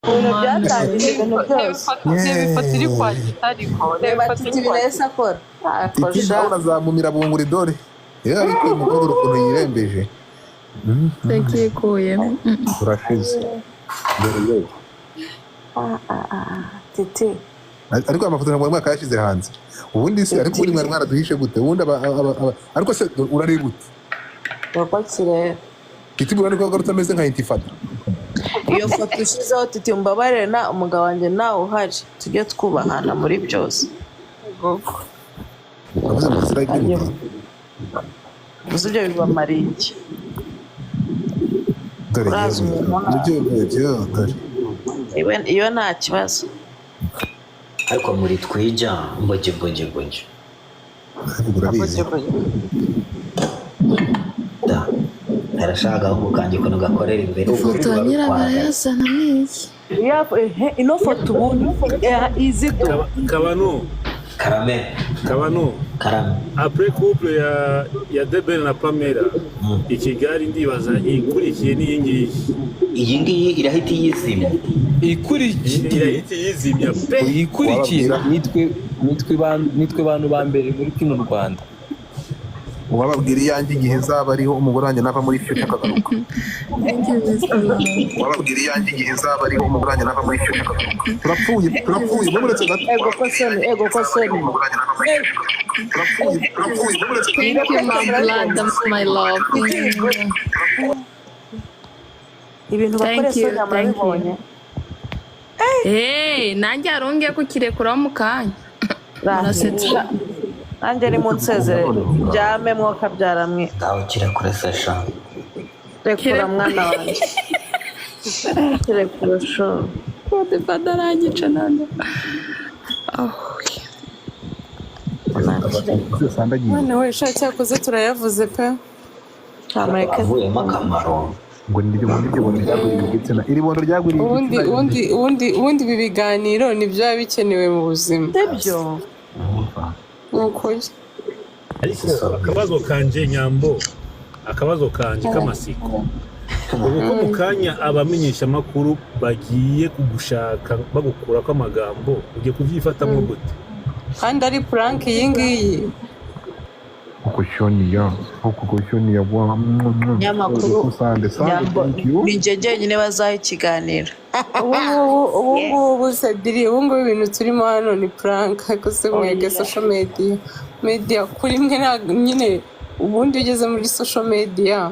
Ibintu byatangije ibintu byose. Reba ifoto iri kwandika, ariko reba Reba ifoto Titi iri ibintu kwandika. yahise akora. Titi nawe urazamumira bunguri. Dore yewe, ariko uyu mukobwa ukuntu yirembeje. Yakikuyemo. Urashize, dore yewe. Titi. Ariko aya mafoto ntabwo mwaka yashyize hanze ubundi se? Ariko ubundi mwari mwaraduhishe gute ubundi? Ariko se urareba ute? Uko kireba. Titi Brown ko agarutse ameze nka intifada. Iyo foto ushyizeho, Titi, umbabarire, na umugabo wanjye nawe uhari, tujye twubahana muri byose. Uravuze ngo slide y'umukara. Gusa ibyo bibamariye iki? Dore Urazi yewe. umuntu. Nibyo byo, dore. Iyo nta kibazo. Ariko muri twija mboge mboge mboge. Ariko urabizi. Da arashaka agahungu kanjye ukuntu gakorera imbere. Ifoto ya nyirabayazana ni iki? Ino foto ubundi izido. Kabano. Karame. Kabano. Karame. Après couple ya The Ben na Pamela i Kigali, ndibaza ikurikiye n'iyi ngiyi. Iyi ngiyi irahita iyizimya. Ikurikiye. Irahita iyizimya pe. Ikurikiye nitwe bantu ba mbere muri kino Rwanda. Uwababwira iyanjye igihe nzaba ariho, umugore wanjye nava muri future akagaruka. Thank you, Mr. Love. Uwababwira iyanjye igihe nzaba ariho, umugore wanjye nava muri future akagaruka. Turapfuye, turapfuye, muretse gato. Ego kosoni, ego kosoni. Umugore wanjye nava muri future akagaruka. Turapfuye, turapfuye, muretse gato. Thank you, my blood, my love. Ibintu Thank bakore you, Sonia. thank you. Murabibonye? Hey, nanjye harongeye kukirekuraho mu kanya. Murasetsa. Nanjye ni munsezere byame, mwokabyara mwe. Ngaho kirakure sesha. Rekura, mwana wanjye, rekura shu. Godfather aranyica none. Oh. Mwana we sha, cyakoze turayavuze pe. Ntamureke. Avuyemo akamaro. Ngo niryo ngo niryo bondo ryagwiriye igitsina, iri bondo ryagwiriye Ubundi igitsina. ubundi ibi biganiro nibyo biba bikenewe mu buzima. Sibyo? Ni ukuri. Ariko akabazo kanje, Nyambo, akabazo kanje k'amasiko ubu, ko mu kanya abamenyeshamakuru bagiye kugushaka bagukurako amagambo, ugiye kubyifatamo gute? Kandi ari prank iyi ngiyi. Kukushoniya, kukushoniya wa. Nyamakuru. Sande sande. Nyambo. Thank you. Ni njye jyenyine bazaha ikiganiro. Ubu ngubu Sadiri, ubu ngubu ibintu turimo hano ni prank, ariko se mwebwe social media kuri mwe ntabwo nyine ubundi iyo ugeze muri social media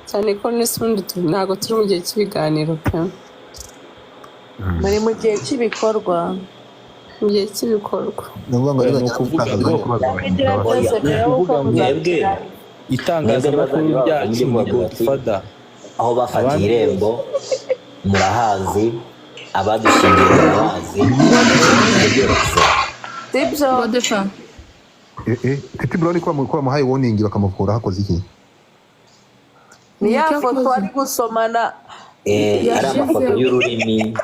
cyane ko nese ubundi ntabwo turi mu gihe cy'ibiganiro pe. Muri mu gihe cy'ibikorwa. Mu gihe cy'ibikorwa. Ni ukuvuga ngo Ni rero ukuvuga gutangaza ngo kubaza. Bigira byose ni rero ukuvuga uko ngo Mwebwe itangazamakuru ryacu ni Godfather. Aho bafatiye Abandi irembo murahazi, abadushingiye murabazi byose. Sibyo? Godfather. Eh, Titi Brown ko bamuhaye warning bakamukura, hakoze iki? Ni ya Nicyo foto akoze. ari gusomana. Eh, ari amafoto y'ururimi.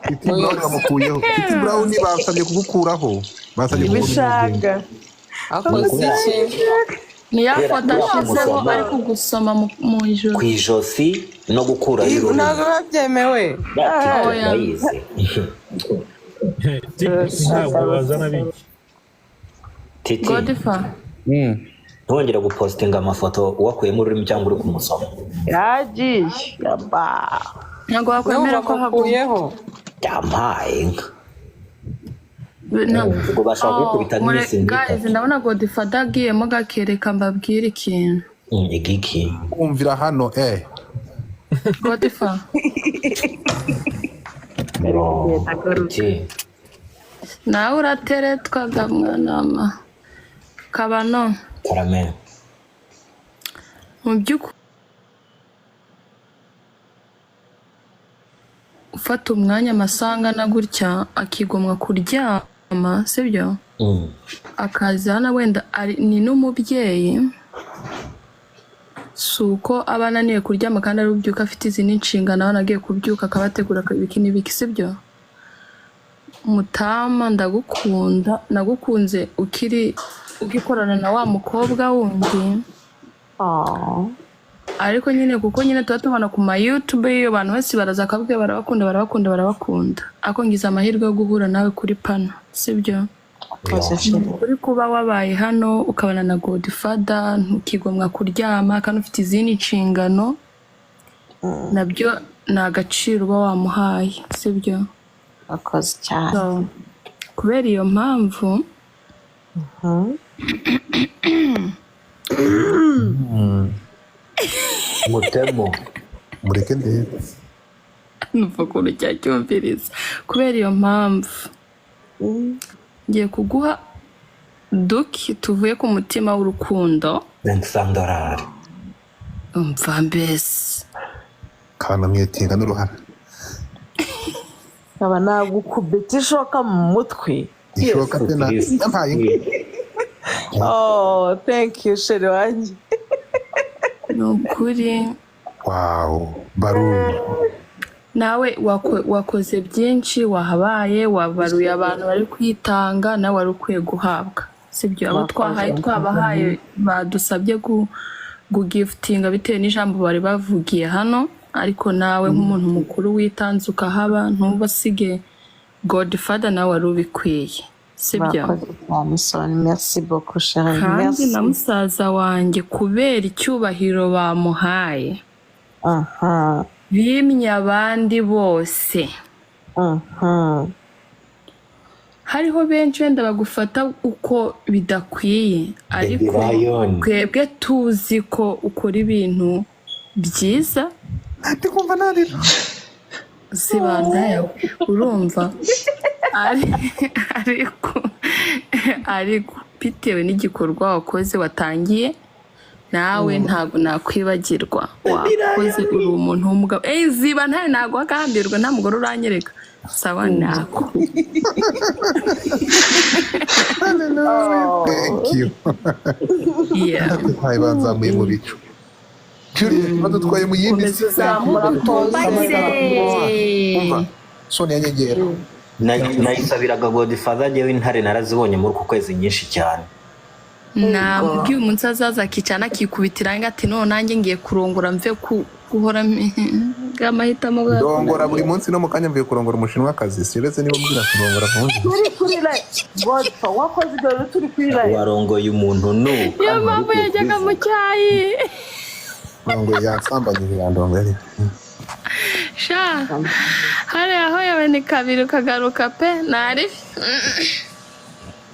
Titi Brown bamukuyeho. Titi Brown basabye kugukuraho, basabye Ibishanga. Akoze iki? Ni ya Kubera foto kubera ashyizeho kumusoma ari kugusoma mu ijoro. Ku ijosi no gukurayo ururimi. Ntabwo biba byemewe. Ya TikTok. Oya. Urayizi. TikTok ntabwo bazana biki. Titi. Godfather. Ntiwongere gupostinga amafoto wakuyemo ururimi cyangwa uri kumusoma. Yagiye yaba. Ntabwo N'ubu wakwemera ko haguma. bamukuyeho. Yampaye inka. No. Ubwo bashobora kugukubita Oh, nk'iminsi guys, nk'itatu. ndabona Godfather agiyemo gakereka mbabwire ikintu. Igiki? Kumvira hano eh. Godfather. Titi. Nawe urateretwaga, mwana wa Kabano. Karame. Mu by'ukuri ufata umwanya amasaha angana gutya akigomwa kuryama, sibyo? Akaza hano wenda ni n'umubyeyi, si uko aba ananiwe kuryama kandi ari bubyuke afite izindi nshingano, abana agiye kubyuka akabategura ibiki n'ibiki, sibyo? Mutama, ndagukunda, nagukunze ukiri ugikorana na wa mukobwa wundi. Ariko nyine kuko nyine tuba tubona ku ma YouTube, iyo abantu bose baraza akabwira barabakunda, barabakunda, barabakunda, ariko ngize amahirwe yo guhura nawe kuri pano, sibyo? Urakoze, chérie. Uri kuba wabaye hano ukabana na Godfather, ntukigomwa kuryama kandi ufite izindi nshingano, nabyo ni agaciro uba wamuhaye, sibyo? Urakoze cyane. So, kubera iyo mpamvu, Mutemo. Mureke ndebe. Numva ukuntu cyacyumviriza. Kubera iyo mpamvu, ngiye kuguha duki tuvuye ku mutima w'urukundo. $500. Umva mbese. Kanamwitinga n'uruhara. Nkaba nagukubita ishoka mu mutwe. Ishoka pe, na yampaye inka. Oh, thank you, chérie wanjye. Ni ukuri. Wow, baruni. Nawe wakoze byinshi, wahabaye, wabaruye abantu bari kwitanga, nawe wari ukwiye guhabwa, sibyo? Abo twahaye twabahaye, badusabye gugifutinga bitewe n'ijambo bari bavugiye hano, ariko nawe nk'umuntu mukuru witanze ukahaba ntubasige, Godfather, nawe wari ubikwiye, sibyo? Murakoze cyane, Soni. Merci beaucoup, chérie. Kandi Merci. na musaza wanjye, kubera icyubahiro bamuhaye, bimye abandi bose. Hariho benshi wenda bagufata uko bidakwiye, ariko Lion. twebwe tuzi ko ukora ibintu byiza. Ndi kumva narira. Zibanda yawe, urumva? Ariko bitewe n'igikorwa wakoze watangiye, nawe ntabwo nakwibagirwa wakoze, uri umuntu w'umugabo. Ey, ziba ntare, ntabwo wakahambirwa, nta mugore uranyereka, sawa nako. Thank you. Yeah. Hayi, banzamuye mu bicu. Juliet, badutwaye mu yindi Komeza si. uzamuke utumbagire. Umva, Sonia, nyegera. Nayisabiraga Godfather. Njyewe intare narazibonye muri uku kwezi nyinshi cyane. Namubwiye umunsi azaza akicara akikubita irangi, ati none nanjye ngiye kurongora, mve ku guhora amahitamo Ndongora buri munsi. No mu kanya mvuye kurongora umushinwakazi. Siretse niba mbwira kurongora ku Turi kuri live, Godfa, wakoze ibyo bintu turi kuri live. Warongoye umuntu nuka. Niyo mpamvu yajyaga mu cyayi. Ngo yansambanyije, yandongoye. Sha, hariya aho yawe kabiri ukagaruka pe, ntari.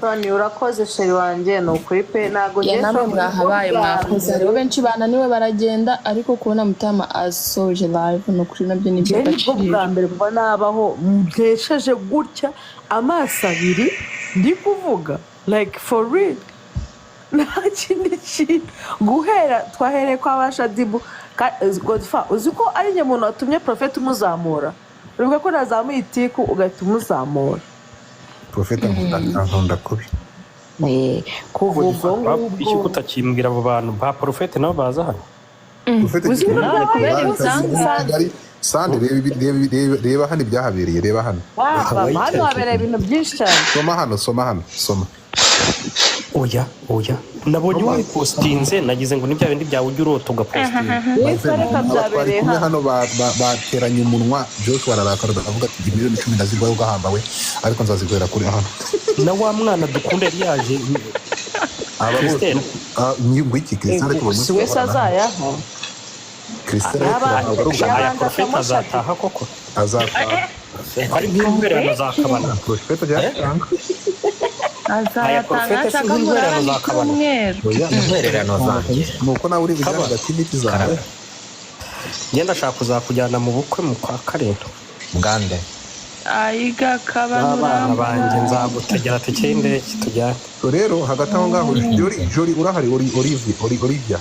Tony, urakoze, chérie wanjye, ni ukuri pe, ntabwo Ya ngiye namwe nshobora mwahabaye, mwakoze. Hariho benshi bananiwe baragenda, ariko kubona Mutama asoje live, ni ukuri nabyo ni Njye nibwo iby'agaciro. bwa mbere kuva nabaho mpesheje gutya amaso abiri, ndi kuvuga like for real, nta kindi kintu. Guhera twahereye kwa ba Shadibu. Godfa, uzi ko ari njye muntu watumye Prophet umuzamura? Uribuka ko nazamuye itiku ugahita umuzamura? Profeta ankunda kubi. Kuva ubwo Iki ngubwo kutakimbwira abo bantu ba porofete nabo baza hano? Profete. Uzi ko Nawe kubera ibitangaza. Kigali sande, reba reba hano ibyahabereye, reba hano. Waba hano habereye ibintu byinshi cyane. Soma hano, soma hano, soma. Oya, oya, nabonye wabipositinze, nagize ngo ni bya bindi byawe ujya urota ugapositinga. Reka reka. Aba twari Byabereye kumwe hano. hano bateranye umunwa. Joshua ararakara, aravuga ati miliyoni 10 ndaziguha ugahamba we, ariko nzaziguhera kuri hano. Na wa mwana dukunda yari yaje. Aba bose. Christelle. Ah, ngwiki Christelle, ariko buri munsi Si wese bahorana hano. azayaho. Christelle, ariko ntabwo ari ubwa aya Yabanza porofete akamushaka. azataha koko? Azataha. Ari nk'intwererano za Kabana. Profete byatanga. Aya Azayatanga. porofete si Ashaka nk'intwererano murarane za Kabana. icyumweru. Oya. Intwererano zanjye. Ni uko nawe uri bujyane Kaba. agatimiti zawe. Ngenda ndashaka kuzakujyana mu bukwe mu kwa karindwi. Bwande. Ayiga N'abana Kabano. banjye, nzagutegera tike y'indege tujyane. So rero hagati aho ngaho, Jori, Jori urahari? Ori, Olivia, Ori, Olivia.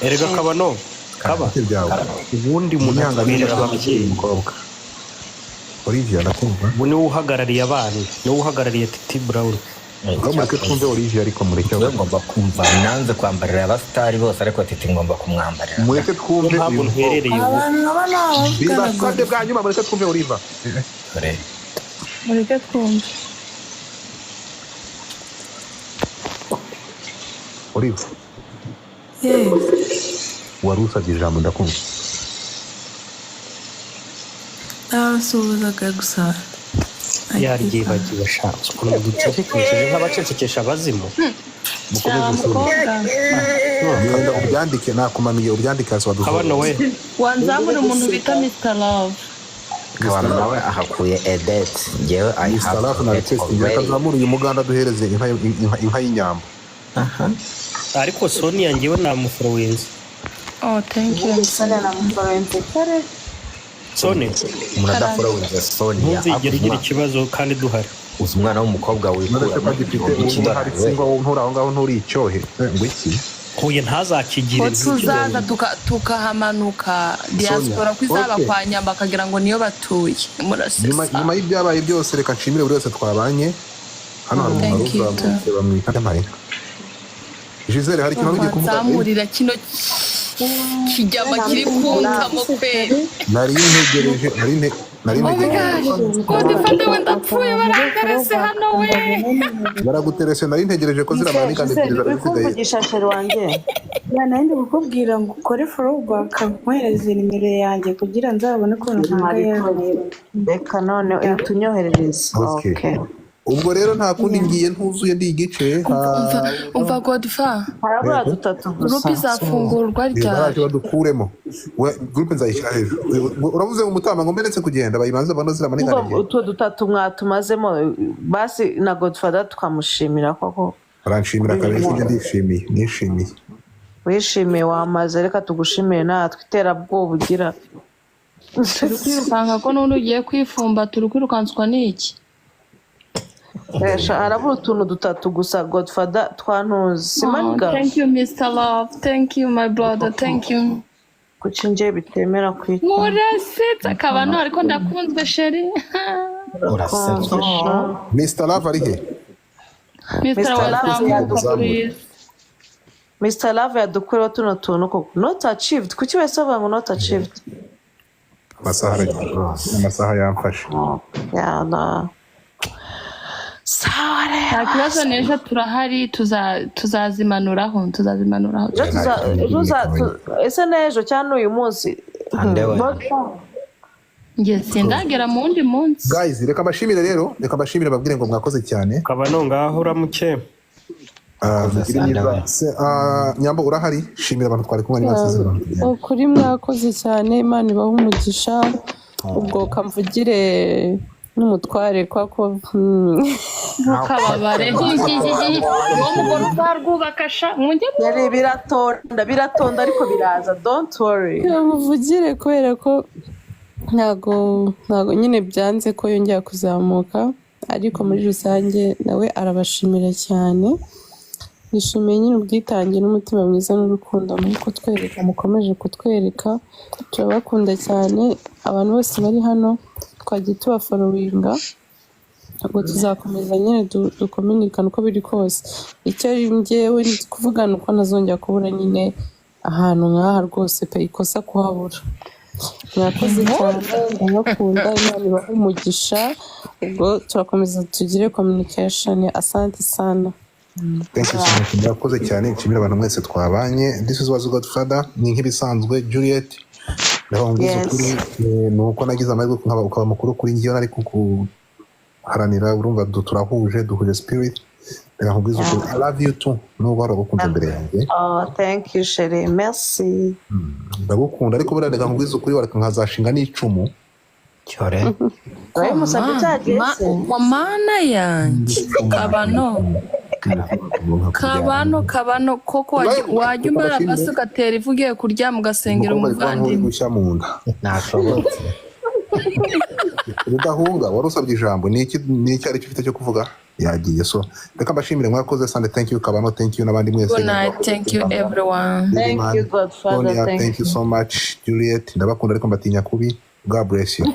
Erega Kabano kaba Ibyo byawe. ubundi umuntu Munyanga atwerera ababyeyi. Umukobwa Olivia, ndakumva. Ubu niwe uhagarariye abana, niwe uhagarariye Titi Brown. Ngaho mureke twumve Olivia, ariko mureke. We ngomba kumva, nanze kwambarira abasitari bose, ariko Titi ngomba kumwambarira. Mureke twumve Niyo mpamvu uyu mukobwa. ntwerereye ubu. Abantu nkaba nabavugana. Bibasabye bwa nyuma, mureke twumve Oliva. Dore. Mureke twumve. Oliva. Yes. Wari usabye ijambo, ndakumva. Nabasuhuzaga gusa. Yaryibagiwe sha, ukuntu ducecekesheje nk'abacecekesha abazimu. Mukomeze usome. Mukobwa. Genda ubyandike, nakumamiye, ubyandike hasi wadusohoye. Kabano we. Wanzamura umuntu bita Mr Love. Kabano nawe ahakuye Edet, ngewe I Mr. have Love na Edet request, reka already. nzamure uyu muganda duhereze inka y'inyambo. Ariko Sonia ngewe namuforowinze. Oh, thank you. Sonia namuforenze kare. Sonia, Umuntu adaforowinze Sonia, ntuzigere ugira ikibazo kandi duhari. Uzi umwana w'umukobwa None se ko wikuramo agifite igihumbi ubu hari cy'idolari we? singwa, nturi aho ngaho, nturi icyohe. Ngo iki? Huye ntazakigire. Ko tuzaza tukahamanuka diaspora ko izaba Okay. kwa Nyamba bakagira ngo niyo batuye. Nyuma Murasesa. nyuma y'ibyabaye byose, reka nshimire buri wese twabanye hano. Hari umuntu Thank you, wari uzamutse, bamwita mpaye Gisele, hari ikintu wari ugiye kuvuga? Nzamurira kino kijyama kiri kuntamo kweri. Nari ntegereje, nari Oh my ntegereje. gosh, Godfather we, ndapfuye, baranterese hano we. Baraguterese. Nari ntegereje ko ziriya manika Gisele, ebyiri uri zari zisigaye. kumvugisha, chéri wanjye? Nari ndi kukubwira ngo ukore follow back, nkohereze nimero yanjye kugira nzabone ukuntu ntanga yawe. Reka none utunyoherereze. Okay. Okay. Ubwo rero nta kundi, ngiye ntuzuye, ndi igice. Umva, umva Godfa, Harabura dutatu gusa. Groupe izafungurwa ryari? Baraje badukuremo. We groupe nzayishyira hejuru. Uravuze mu mutama ngo mberetse kugenda bayibanze bano ziriya manika Ubwo ebyiri. utwo dutatu mwatumazemo basi, na Godfather tukamushimira koko. Baranshimira kabisa, ibyo ndishimiye, nishimiye. Wishimiye wamaze, reka tugushimire natwe iterabwoba ugira. Turi kwirukanka ko n'undi ugiye kwifumba, turi kwirukanswa n'iki? Esha, harabura utuntu dutatu gusa, Godfather, twantuzi Oh, simaniga. thank you, Mr Love, thank you, my brother, thank you. Kuki njye bitemera kwita? Murasetse akabano, ariko ndakunzwe, chéri. Urasetse. Mr Love ari he? Mr. Mr. Love wazamuka, Uzamure. please. Mr Love yadukureho tuno tuntu koko. Not achieved, kuki wese bavuga ngo not achieved? Amasaha aragiye, amasaha yamfashe. Yana, sawa rero. Nta kibazo, n'ejo turahari, tuzazimanuraho, tuzazimanuraho. Ejo ejo ese n'ejo cyangwa n'uyu munsi? Andewe. Njye sindagera mu wundi munsi. Guys, reka mbashimire rero, reka mbashimire, babwire ngo mwakoze cyane. Kabano, ngaho uramuke. Ah, mugire myiza. Se, Nyambo, urahari? Shimira abantu twari kumwe niba abantu tugenda. Ukuri mwakoze cyane, Imana ibahe umugisha. Ubwo kamvugire n'umutware kwa ko Ntukababare, uwo mugore uzarwubaka sha mwujye. Yari biratonda, biratonda, ariko biraza, don't worry. Kamuvugire kubera ko ntago nyine byanze ko yongera kuzamuka, ariko muri rusange nawe arabashimira cyane. Nishimiye nyine ubwitange n'umutima mwiza n'urukundo muri kutwereka, mukomeje kutwereka. Turabakunda cyane abantu bose bari hano, twagiye tubaforowinga. Ubwo tuzakomeza nyine dukominikane uko biri kose. Icyo ari njyewe ndi kuvuga ni uko ntazongera kubura nyine ahantu nk'aha rwose pe, ikosa kuhabura. Mwakoze cyane, ndabakunda, Imana ibahe umugisha. Ubwo turakomeza tugire communication. Asante sana. Thank you so much. Murakoze cyane, nshimira abantu mwese twabanye. This is was Godfather, ni nk'ibisanzwe. Juliet, ndababwiza ukuri, ni uko nagize amahirwe ukaba mukuru kuri njyewe, nari kuguharanira. Urumva turahuje, duhuje spirit. Reka nkubwize ukuri, I love you too, nubwo wari ugukunze mbere yanjye. Oh, thank you, chérie, merci. Ndagukunda, ariko buriya reka nkubwize ukuri, wareka nkazashinga n'icumu. Cyore. Urabimusabye cyagiye se? Wa mana yanjye, Kabano, Kabano, Kabano koko, wajya umara basi ugatera ivu ugiye kuryama, ugasengera Umukobwa ari kuba nk'uri umuvandimwe. gushya mu nda. Ntashobotse. Rudahunga, wari usabye ijambo, ni iki aricyo ufite cyo kuvuga? Yagiye. So reka mbashimire, mwakoze sande. Thank you, Kabano, thank you n'abandi mwese. Good night, thank you everyone. Thank you, Godfather. Sonia, Thank thank you so much. Juliet, ndabakunda ariko mbatinya kubi. God bless you.